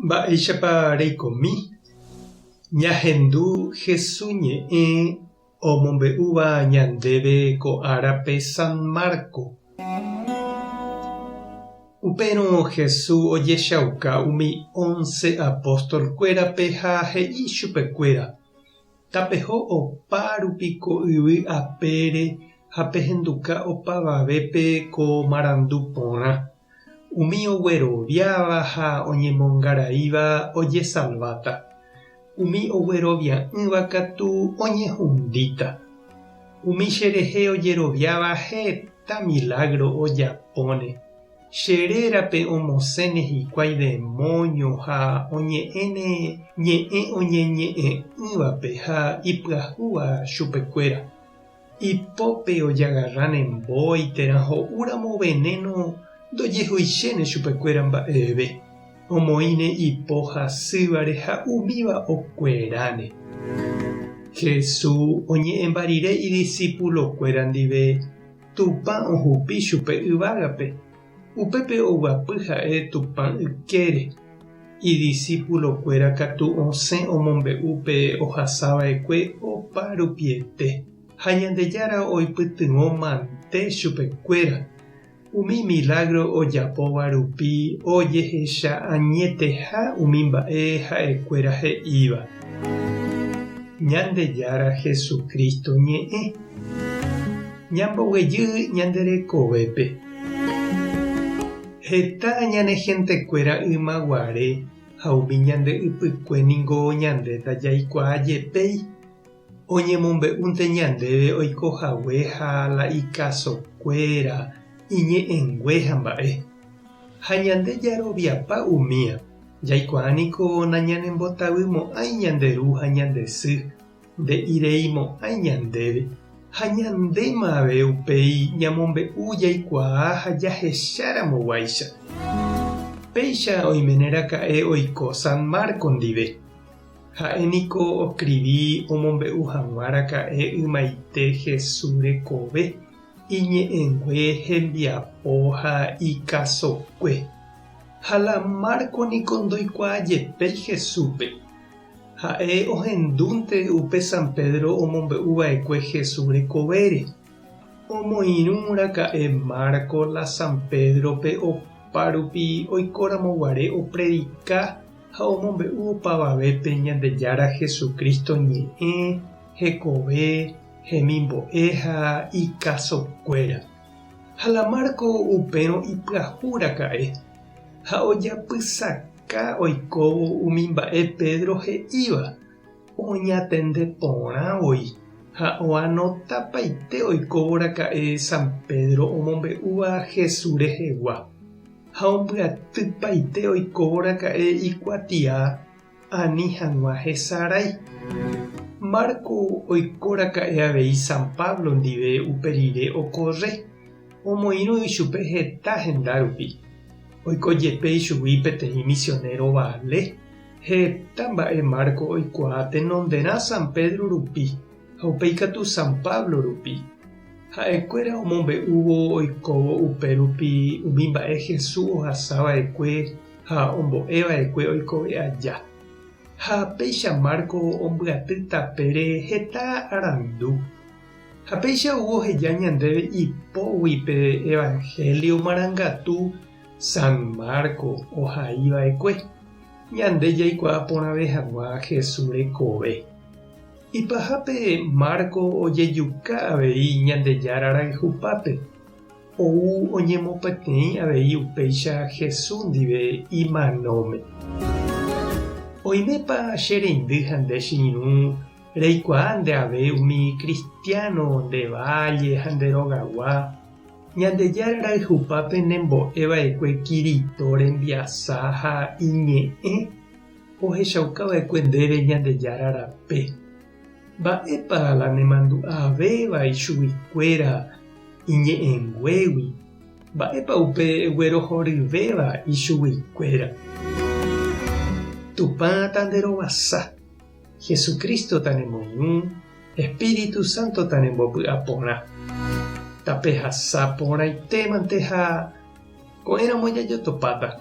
Mba'éichapa reikomi? Ñahendu Hesu ñe'ẽ omombe'úva ñandéve ko árape San Marco. Upérõ Hesu ojechauka umi once apóstol-kuérape ha he'i chupekuéra, Tapeho opa rupi ko yvy apére ha pehenduka opavavépe ko marandu porã. Umi ogueroviáva ha oñemongaraíva ojesalváta, umi oguerovia'ỹva katu oñehundíta. Umi cherehe ojeroviáva heta milágro ojapóne. Che rérape omosẽne hikuái demóño ha oñe'ẽne ñe'ẽ oñeñe'ẽ'ỹvape ha ipyahúva chupekuéra. Ipópe ojagarráne mbói térã ho'úramo venéno ndojehuichéne chupekuéra mba'eve, omoĩne ipo hasývare ha umíva okueráne. Jesús oñe'ẽmba rire idisipulokuéra ndive, Tupã ohupi chupe yvágape, upépe oguapy ha'e Tupã ykére. Idisipulokuéra katu osẽ omombe'u pe ohasava'ekue opa rupiete, ha Ñandejára oipytyvõ mante chupekuéra. Umi milágro ojapóva rupi ojehecha añeteha umi mba'e ha'ekuéra he'íva. Ñandejára Jesucristo ñe'ẽ. Ñamboguejy ñande rekovépe. Heta ñane hentekuéra ymaguare ha umi ñande ypykue ningo ñande ndajaikuaa jepéi, oñemombe'únte ñandéve oiko hague ha la ikasokuéra, iñe'ẽngue ha mba'e. Ha ñande jaroviapa umía, jaikuaa niko nañanembotavymo'ãi ñande ru ha ñande sy, Nde'ireimo'ãi ñandéve, ha ñandéma ave upéi ñamombe'u jaikuaa ha jahecharamoguáicha. Péicha oiméne raka'e oiko San Marco ndive. Ha'e niko oskrivi omombe'u hag̃ua raka'e ymaite Jesús rekove, iñe'ẽngue, hembiapo ha ikasokue. Ha la Marco niko ndoikuaajepéi Jesúspe. Ha'e ohendúnte upe San Pedro omombe'u va'ekue Jesús rekovére. Omoirũ raka'e Marco la San Pédrope opárupi oikóramo guare opredika ha omombe'u opavavépe Ñandejára Jesucristo ñe'ẽ, hekove, hemimbo'e ha ikasokuéra. Ha la Marco upérõ ipyahu raka'e ha ojapysaka. Ka oikóvo umi mba'e Pedro he'íva, oñatende porã voi ha oanotapaite oikóvo raka'e San Pedro omombe'úva Jesús rehegua, ha ombyatypaite oikóvo raka'e ikuatia ani hag̃ua hesarái. Marco oiko raka'e avei San Pablo ndive upe rire okorre, omoirũ ichupe heta henda rupi. Oiko jepe ichugui peteĩ misionero vale. Heta mba'e Marco oikuaa tenonderã San Pedro rupi ha upéi katu San Pablo rupi. Ha'ekuéra omombe'úvo oikóvo upe rupi umi mba'e Jesús ohasa va'ekue ha ombo'e va'ekue oikove aja. Ha péicha Marco ombyaty tapére heta arandu. Ha péicha ou oheja ñandéve ipógui pe evanhélio marangatu San Marco ohai va'ekue, ñande jaikuaa porãve hag̃ua Jesús rekove. Ipahápe Marco ojejuka avei Ñandejára rayhupápe, ou oñemopeteĩ avei upéicha Jesús ndive imanóme. Oimépa che reindy ha nde che irũ Reikuaa nde ave umi kristiáno nde válle ha nde rogagua, Ñandejára rayhupápe nembo'e va'ekue Kirito rembiasa ha iñe'ẽ ohechauka va'ekue ndéve Ñandejára rape. Mba'épa la nemandu'avéva ichuguikuéra iñe'ẽnguégui? Mba'épa upe eguerohoryvéva ichuguikuéra? Tupã tanderovasa. Jesucristo tanemoirũ, Espíritu Santo tanembopy'a porã. Tapehasa porãitémante ha ko'ẽramo jajotopáta.